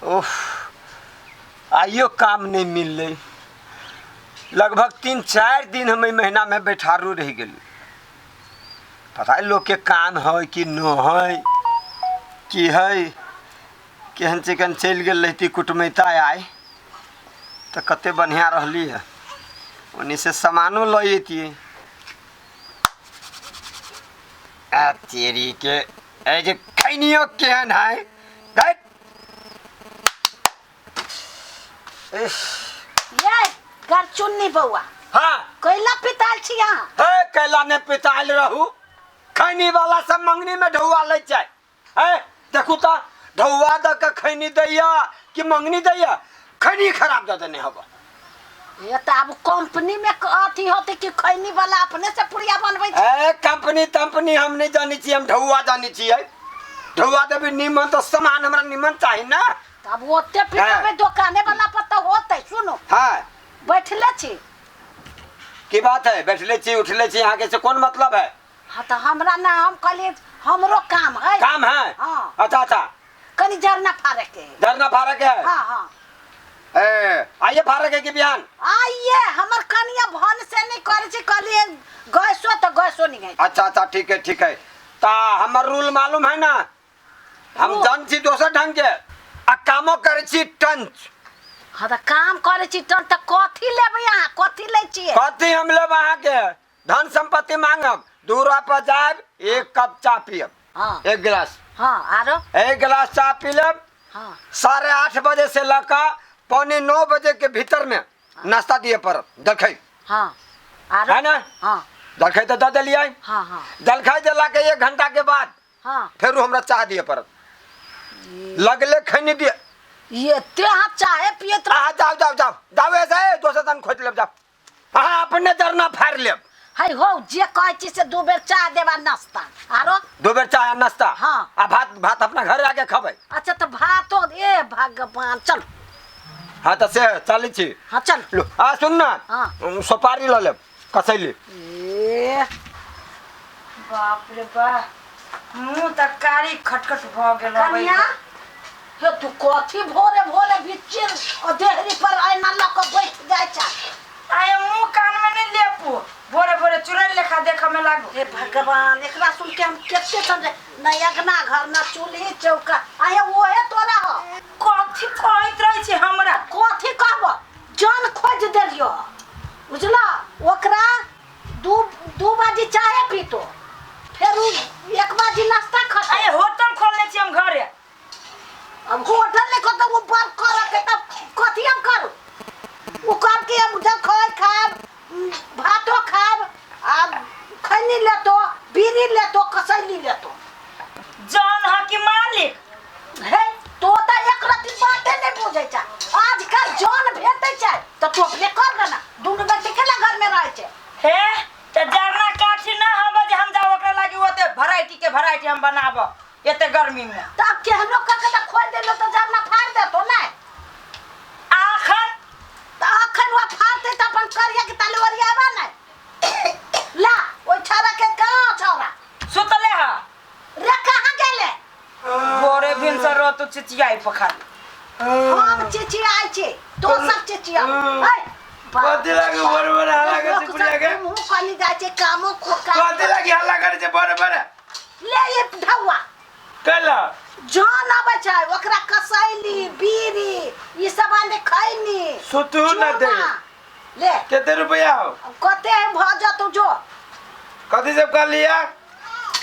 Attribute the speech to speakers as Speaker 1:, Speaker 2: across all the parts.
Speaker 1: ओह, आइयो काम नहि मिललै। लगभग 3-4 दिन हम एहि महीनामे बैठारू रहि गेली। पता नहीं लोकके काम है कि न है की है, केहन चिकन चलि गेल रहिती कुटमैता आइ तऽ कते बढ़िआँ रहली है, ओन्नीसँ सामानो लऽ अयतियै। आ तेरी के ए जे खैनियो केहन है धैत। इस,
Speaker 2: ये गरचुन्नी बौआ।
Speaker 1: हाँ।
Speaker 2: कैला पिताल छी अहाँ?
Speaker 1: हे कैला ने पिताल रहू, खैनी वाला सब मंगनी में ढौआ लै छै। हे देखू तऽ ढौआ दऽ के खैनी दैया कि मंगनी दैया, खैनी खराब दऽ देने हब।
Speaker 2: ये तऽ आब कंपनी में अथी होते कि खैनी वाला अपने से पुड़िया बनबै छै।
Speaker 1: ए कंपनी तंपनी हम नहीं जानी छी, हम ढौआ जानी छियै। ढौआ देबी निमन तऽ सामान हमरा निमन चाही ना।
Speaker 2: तब ओते पिटेबै दोकाने वाला पर तऽ होतै। सुनू।
Speaker 1: हाँ।
Speaker 2: बैठले छी।
Speaker 1: की बात है, बैठले छी उठले छी, अहाँके से कोन मतलब है?
Speaker 2: हाँ तऽ हमरा ना, हम कहलियै हमरो काम है।
Speaker 1: काम है?
Speaker 2: हाँ।
Speaker 1: अच्छा अच्छा।
Speaker 2: कनी जरना फाड़े के है।
Speaker 1: जरना फाड़े के है?
Speaker 2: हाँ हाँ।
Speaker 1: ए आइए फाड़े के कि बिहान?
Speaker 2: आइए, हमर कनिया भन से नहीं करे छै, कहलियै गैसो तऽ गैसो नहीं है।
Speaker 1: अच्छा अच्छा ठीक है ठीक है। ता हमर रूल मालूम है ना, हम
Speaker 2: रूल?
Speaker 1: जन छी दोसर ढंग के आ कामो करे छी टंच।
Speaker 2: हाँ तऽ काम करे छी टंच, तऽ कथी लेबै अहाँ, कथी लै छियै?
Speaker 1: कथी हम लेब अहाँके? धन संपत्ति मांगब, दूरा पर जायब एक कप चाय पियब।
Speaker 2: हाँ।
Speaker 1: एक गिलास।
Speaker 2: हाँ, आरो?
Speaker 1: एक गिलास चाय पी लेब।
Speaker 2: हाँ।
Speaker 1: 8:30 बजे से लऽ 8:45 बजे के भीतर में नाश्ता दिए पड़त जलखै।
Speaker 2: हाँ, आरो?
Speaker 1: है ना?
Speaker 2: हाँ।
Speaker 1: जलखै तऽ दऽ देलियै।
Speaker 2: हाँ, हाँ।
Speaker 1: जलखै देला के 1 घंटा के बाद
Speaker 2: हाँ।
Speaker 1: फेर हमरा चाह दिए पड़त, लगले खैनी दिए।
Speaker 2: ये ते अहाँ चाहे पियत रह-
Speaker 1: अहाँ जाओ जाओ जाओ जाओ, ऐसे है, दोसर दन खोज लेब जाओ, अहाँ अपने जरना फाड़ि लेब।
Speaker 2: है हो, जे कहै छी से 2 बेर चाह देबा नाश्ता, आरो?
Speaker 1: 2 बेर चाह आ नाश्ता।
Speaker 2: हाँ।
Speaker 1: आ भात, भात अपना घर आके खबै।
Speaker 2: अच्छा तऽ भातो, ए भगवान, चल।
Speaker 1: हाँ तऽ से चलै छी।
Speaker 2: हाँ चल।
Speaker 1: लो, आ सुन ना।
Speaker 2: हाँ।
Speaker 1: सुपारी लऽ लेब कसैली।
Speaker 2: ए
Speaker 3: बाप रे बा, मुँह तऽ कारी खटखट भऽ गेल हबै।
Speaker 2: कनिया हे, तू कथी भोरे भोरे बिच्चे और देहरी पर ऐना लऽ कऽ बैठ जाइ छ?
Speaker 3: आय मुँह कान में नहीं लेपू, भोरे भोरे चुड़ैल लेखा देख में लागू।
Speaker 2: हे भगवान, एकरा सुन के हम कते समझे न अगना घर न चूल्ही चौका, आये ओहे तोरा हो।
Speaker 3: कथी कहैत रहै छी हमरा?
Speaker 2: कथी कहब, जान खोज देलियो बुझला। ओकरा दू बाजी चाहे पीतो, फेर उ 1 बाजी नाश्ता खा।
Speaker 3: आये होटल खोलने छी हम घरे।
Speaker 2: अब होटल नहीं खोलता, वो बंद कर के तब कथी हम करू? वो कर के हम जब खाए खाब, भातो खाब, आ खैनी लेतो, बीड़ी लेतो, कसैली लेतो।
Speaker 3: जान हा कि मालिक?
Speaker 2: हे तो त एक रति बाते नहीं बुझै छ। आजकल जान भेटै छै त तू अपने कर ना, दुनू बेटी केला घर में रहै छै।
Speaker 3: हे त जरना काठी ना हब जे हम जाओ ओकरा लागी ओते वैरायटी के वैरायटी हम बनाब एते गर्मी में।
Speaker 2: त अब केहनो क के त खोल देलो त जरना फाड़ देतो ना।
Speaker 3: आखन?
Speaker 2: त अखन वो फाड़ते त अपन करिया के ताले ओरियाबा ना। ला ओइ छौड़ा के कहाँ छौड़ा?
Speaker 3: सुतले ह।
Speaker 2: रे कहाँ गेले?
Speaker 3: भोरे भिनसर रह तो चिचियाई पखार।
Speaker 2: हम चिचियाई छी, तो सब चिचिया। ए
Speaker 4: कथी लागी भोरे भोरे हल्ला करै छै बुढ़िया के?
Speaker 2: मुँह कनी जाइ छै कामो खोका।
Speaker 4: कथी लागी हल्ला करै छै भोरे भोरे?
Speaker 2: ले ये ढौआ।
Speaker 4: कैला?
Speaker 2: जन अबै छै ओकरा कसैली बीड़ी ई सब आने खैनी।
Speaker 4: सुतू न दे।
Speaker 2: चूना। ले।
Speaker 4: कते रुपया हो?
Speaker 2: कते है भ जतौ जो।
Speaker 4: कथी सब कर लिया?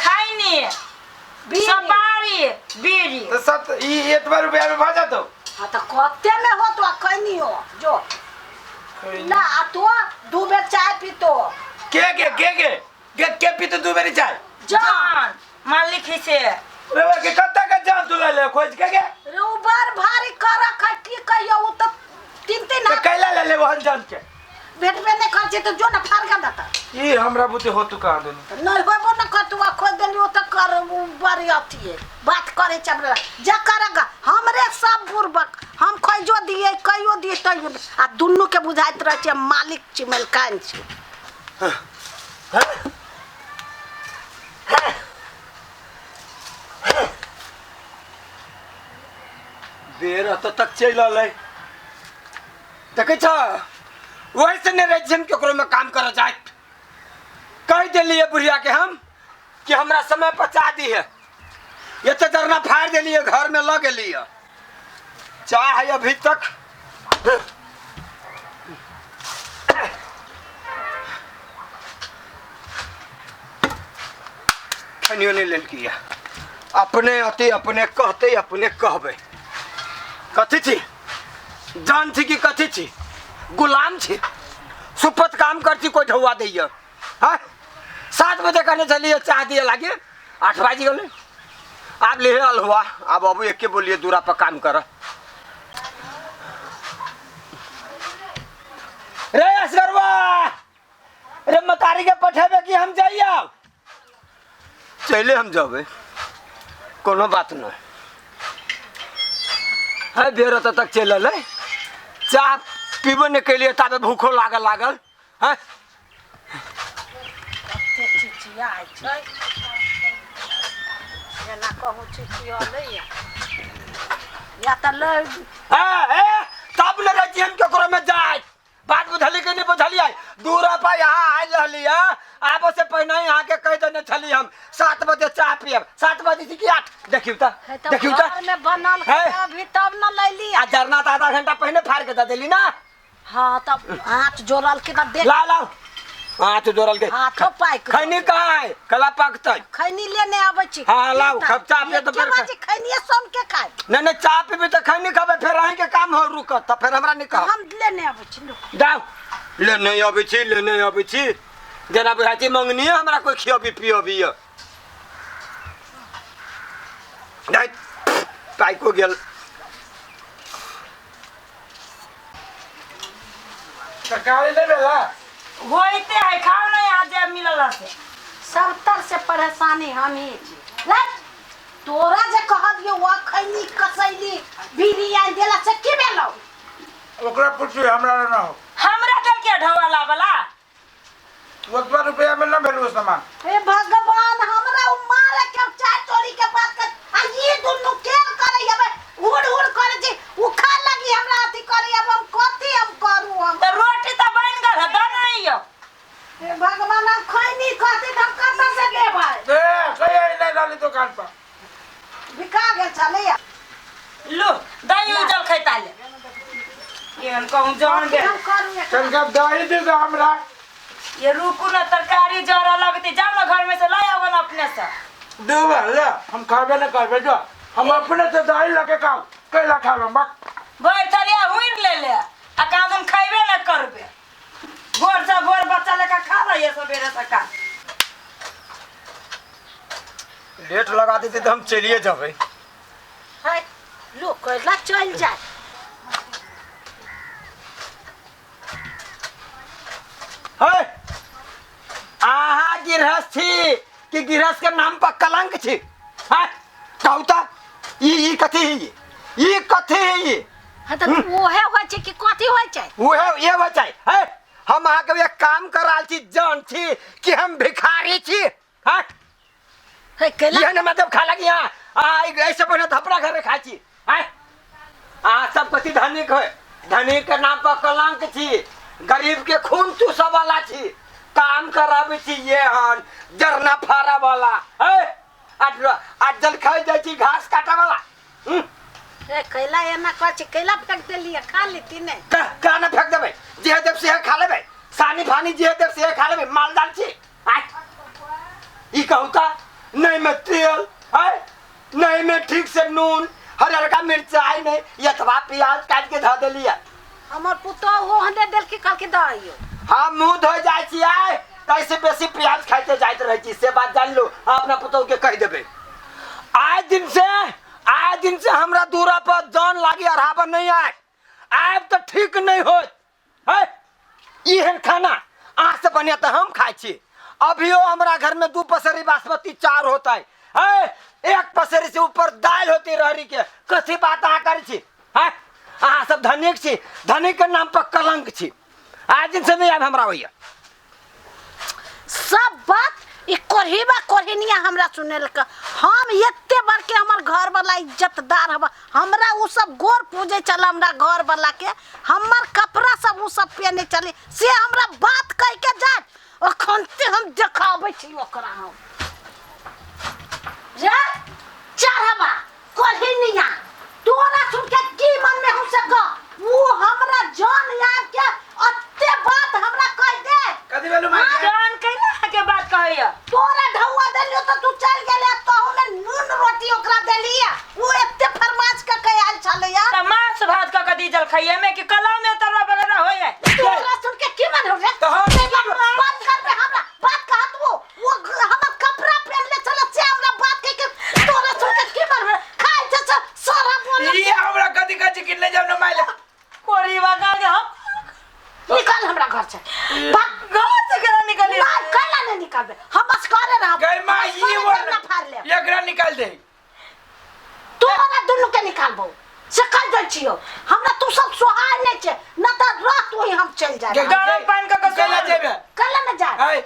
Speaker 3: खैनी।
Speaker 2: बीड़ी।
Speaker 3: सुपारी बीड़ी।
Speaker 4: तो सब ई एतबा रुपया में भ जतौ?
Speaker 2: हाँ तो कते में होतो आ खैनी हो जो। ना आ तो 2 बेर चाय पीतो।
Speaker 4: के के के के के के पीतो 2 बेर चाय?
Speaker 3: जान मालिक ही से।
Speaker 4: रे बा के कत्ता के जान तू ले ले खोज के के?
Speaker 2: रे उ बड़ भारी कर रखा की कहियो, उ तो तीन तीन
Speaker 4: तो
Speaker 2: हाथ
Speaker 4: कैला ले ले वहन जान के?
Speaker 2: भेटबे नहीं कर छै तो जो ना फाड़ के देता।
Speaker 4: ई हमरा बुते होतु कहाँ देनी?
Speaker 2: नहीं होबो न कर, तू खोज देली ओ तो कर, उ बड़ी अथी है बात करे छै हमरा। जा करगा हमरे सब बुरबक, हम खोजो दिए कहियो दिए तैयो आ दुनू के बुझाइत रहे छै मालिक छी मलकान छी।
Speaker 1: बेर एतऽ तक चलि अलै। देखै छ, वही से नहि रहै छी हम केकरोमे काम करऽ जाइत। कहि देलियै बुढ़िया के हम कि हमरा समय पर चाह दिहे। एते जरना फाड़ि देलियै, घरमे लऽ गेलियै, चाह है अभी तक। खनियो नहि लेलकै। अपने अते अपने कहते अपने कहबै। कथी छी? जान छी कि कथी छी? गुलाम छी? सुपत काम कर छी, कोई ढौआ दैया? हाँ, 7 बजे कहने चलिए चाह दिए लागे, 8 बाजि गेलै। आब ले अलहुआ, आब अबू एके बोलिए दूरा पर काम कर। रे असगरवा, रे मतारी के पठेबे कि हम जाइए? चले हम जबे, कोनो बात नहीं है। बेर एतऽ तक चलि अलै, चाह पीबो नहि केलियै, ताबे भूखो लागल लागल है।
Speaker 2: कते चिचियाइ छै, जेना कहूँ चिचियलैया या तऽ ले।
Speaker 1: ए ए, तब ने रहै छी हम केकरो में जाय। बात बुझली कि नहि बुझलियै? दूर पर यहाँ आयल रहली है, आबो से पहिने यहाँ के कहि देने छली हम 7 बजे चाह पियब। 7 बजे छी कि 8, देखियौ तऽ।
Speaker 2: है तऽ।
Speaker 1: देखियौ तऽ।
Speaker 2: घरमे बनल
Speaker 1: है।
Speaker 2: है अभी तब न लैली।
Speaker 1: आ जरना तऽ आधा घंटा पहिने फाड़ के दऽ देली ना।
Speaker 2: हाँ, तब हाथ जोड़ल के तऽ देख।
Speaker 1: ला लाओ, हाथ जोड़ल के।
Speaker 2: हाथो पाकि।
Speaker 1: खैनी कहाँ है? कला पकतै।
Speaker 2: खैनी लेने आबै छी।
Speaker 1: हाँ, लाउ, खब चाह पियब तऽ
Speaker 2: एके
Speaker 1: फेर
Speaker 2: बजे खैनिये सोन के खाय।
Speaker 1: नहीं नहीं, चाह पीबी तऽ खैनी खबै, फेर अहींके काम हो रुकत तऽ फेर हमरा नहीं कहब।
Speaker 2: हम लेने आबै छी, लू।
Speaker 1: जाउ, ले नहीं अबै छी, ले नहीं अबै छी, जेना बुझाइ छी मंगनीये हमरा कोइ खियबी पियबी यऽ। नहीं, पाइको गेल।
Speaker 4: तरकारी नहीं भेला?
Speaker 3: होइते है, खाओ ना यहाँ जे मिलल से।
Speaker 2: सबतर से परेशानी हम ही छी। ले, तोरा जे कहलियौ वो खैनी कसैली बीड़ी आनि देला से की भेलौ?
Speaker 4: ओकरा पूछू, हमरा ना हो।
Speaker 3: हमरा दल के ढौआ वाला।
Speaker 4: ओतबा रुपया में ना भेलू सामान।
Speaker 2: हे भगवान, हमरा उ मारे के चार चोरी के बात कर आ ई दुनू केल करे हबे, उड़ उड़ करे छी, उ खा लगी हमरा अथी करे। अब हम कथी हम करू हम?
Speaker 3: तो रोटी तो बन गल है, दो नहीं यो।
Speaker 2: हे भगवान, हम खैनी कहते त हम कतऽ से देबै?
Speaker 4: ए कहिया नहीं डाली दुकान पर।
Speaker 2: बिका गेल छलैया।
Speaker 3: लो दही उजल खैता ले, एहन कहूँ जान
Speaker 2: कथी
Speaker 3: गेल।
Speaker 2: हम करू एकरा?
Speaker 4: तनिका दही दे दो हमरा।
Speaker 3: ये रुकू ना, तरकारी जरा लगती, जाओ ना घर में से ला आओ ना अपने से।
Speaker 4: दूबा ले, हम खाबे न करबे, जो हम अपने से दही लेके खाओ, कैला खाबे बक।
Speaker 3: भरि थरिया हुइर ले ले आ कहाँ तुम खैबे न करबे। भोर से भोर बच्चा लेकर खा रही सवेरे सकाल।
Speaker 1: लेट लगा देते तऽ हम चलिए जेबै।
Speaker 2: है लोग कैला चलि जाए।
Speaker 1: है अहाँ गृहस्थ छी कि गृहस्थ के नाम पर कलंक छी? है कहू तऽ, ई ई कथी है? ई ई कथी है ई?
Speaker 2: हाँ, तऽ उहे होइ छै कि कथी होइ छै?
Speaker 1: उहे ये होइ छै है। हम अहाँके एक काम कर रहल छी, जान छी कि हम भिखारी छी? है।
Speaker 2: है कैला।
Speaker 1: इहे ने मतलब खा लगी यहाँ आ ऐसे पहिने तऽ अपना घरे खाइ छी। आय अहाँ सब कथी धनिक है? धनिक के नाम पर कलंक छी, गरीब के खून चूसऽ वाला छी, काम कराबै छी ये हन जरना फाड़ा वाला है आ आ जलखै जाइ छी घास काटे वाला।
Speaker 2: हे कैला एना कहै छै? कैला फेंक देलियै? खा लेती ने।
Speaker 1: का ना फेंक देबै, जे देब से खा लेबै, सानी फानी जे देब से खा लेबै। मालदार छी? आय ई कहू तऽ, नहीं में तेल है, नहीं में ठीक से नून, हरियरका मिरचाई नहीं, एतबा प्याज काटि के धऽ देलियै।
Speaker 2: हमर पुतोहु ओहने देलकै, कहलकै दहियो।
Speaker 1: हम मुँह धोइ जाइ छी आइ, तैसे बेसी प्याज खाइते जाइत रहै छी, से बात जानि लो। अपना पुतोहु के कहि देबै, आइ दिन से हमरा दूरा पर जान लागी अढ़ाबऽ नहीं आय। आयब तऽ ठीक नहीं होत है। एहन खाना अहाँ से बढ़िया तऽ हम खाइ छी। अभियो हमरा घर में 2 पसेरी बासमती चाउर होता है, है एक पसेरी से ऊपर दालि होती रहरी के। कथी बात अहाँ करै छी? है अहाँ सब धनिक छी, धनिक के नाम पर कलंक छी। आज दिन से नहीं आयब हमरा होइया।
Speaker 2: सब बात ई कोढ़ीबा कोढ़िनिया हमरा सुनेलक। हम एते बड़के हमर घर वाला इज्जतदार हब, हमरा उ सब गोर पूजे चल, हमरा घर वाला के हमर कपड़ा सब उ सब पहने चले, से हमरा बात कह के जात। अखन ते हम देखाबै छी ओकरा हम। रे चढ़बा कोढ़िनिया, तोरा सुन के की मन में हो सक? वो हमरा जान यार के अत्ते बात हमरा कह दे।
Speaker 4: कथी भेलू माय के?
Speaker 3: जान कैला के बात कहैया?
Speaker 2: तोरा ढौआ देलियो तो तू चल गेले, तो हमें नून रोटी ओकरा देलिया, वो एते फरमाइश क के आयल छलै यार।
Speaker 3: त मांस भात क के डीजल खाइए में कि कलौ में तरुआ वगैरह होइए?
Speaker 2: तोरा सुन के की मन हो रे?
Speaker 4: तो हम
Speaker 2: बात कर बे हमरा बात कहत, वो हमर कपड़ा पहनले छले से हमरा बात कह के तोरा सुन के की मन हो? खाइ छै से सारा बोल।
Speaker 4: ई हमरा कथी कथी किनले जाब न माय ले।
Speaker 3: कोरी बगा के हम
Speaker 2: निकल हमरा घर से, भाग।
Speaker 3: घर से केना निकली?
Speaker 2: नहीं, कैला नहीं निकलबे, हम बस करे रहब।
Speaker 4: गई माँ ई
Speaker 2: बस
Speaker 4: बोल
Speaker 2: करे फाड़ लेब।
Speaker 4: एकरा निकाल दे।
Speaker 2: तोरा दुनू के निकालबो से कह दै छियो, हमरा तू सब सोहाय नहीं छै, न त रात वही हम चल जाए।
Speaker 3: गरम पानि क के
Speaker 4: कैला जेबे?
Speaker 2: कैला न जाए?
Speaker 4: आय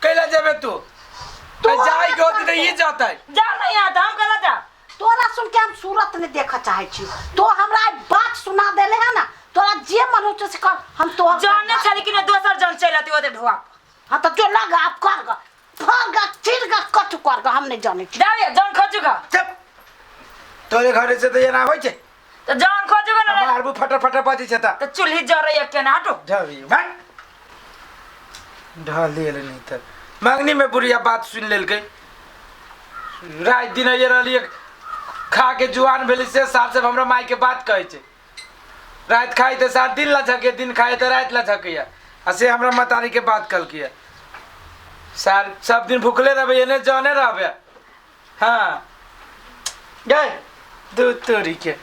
Speaker 4: कैला जेबे तू?
Speaker 2: तू
Speaker 4: जाय
Speaker 2: हमरा
Speaker 4: के होती त
Speaker 2: साथे।
Speaker 4: ई जातै।
Speaker 3: जा नहीं आता हम केना जा?
Speaker 2: तोरा सुन के हम सूरत नहीं देखा चाहे छी। तो हमरा आइ बात सुना देले है ना, तोरा जे मन हो से कर, हम तोहर
Speaker 3: जाने छली कि न दोसर जन चलि अती ओते ढोआ।
Speaker 2: हाँ तो जो लगा आप कर ग, फर ग, चिर ग, कछु कर ग, हम नहीं जाने छी।
Speaker 3: जाओ जन खोजू ग।
Speaker 4: चुप, तोरे घरे से त एना होइ छै।
Speaker 3: त जन खोजू ग न।
Speaker 4: मारबू फटर फटर बजै छै त।
Speaker 3: त चूल्ही जरैया केना हटो।
Speaker 4: ढबी भाग ढल लेल नहीं त मंगनी में बुढ़िया बात सुन लेलकै। राति दिन ये रहलियै खा के जुआन भेली से साल सब हमरा माय के बात कहै छै। राति खाइ तऽ सात दिन ला झके, दिन खाइ तऽ राति ला झकैया, आ से हमरा मतारी के बात कहलकै। सार सब दिन भुखले रहबै एने जने रहबै। हाँ गए दूध तोरी के।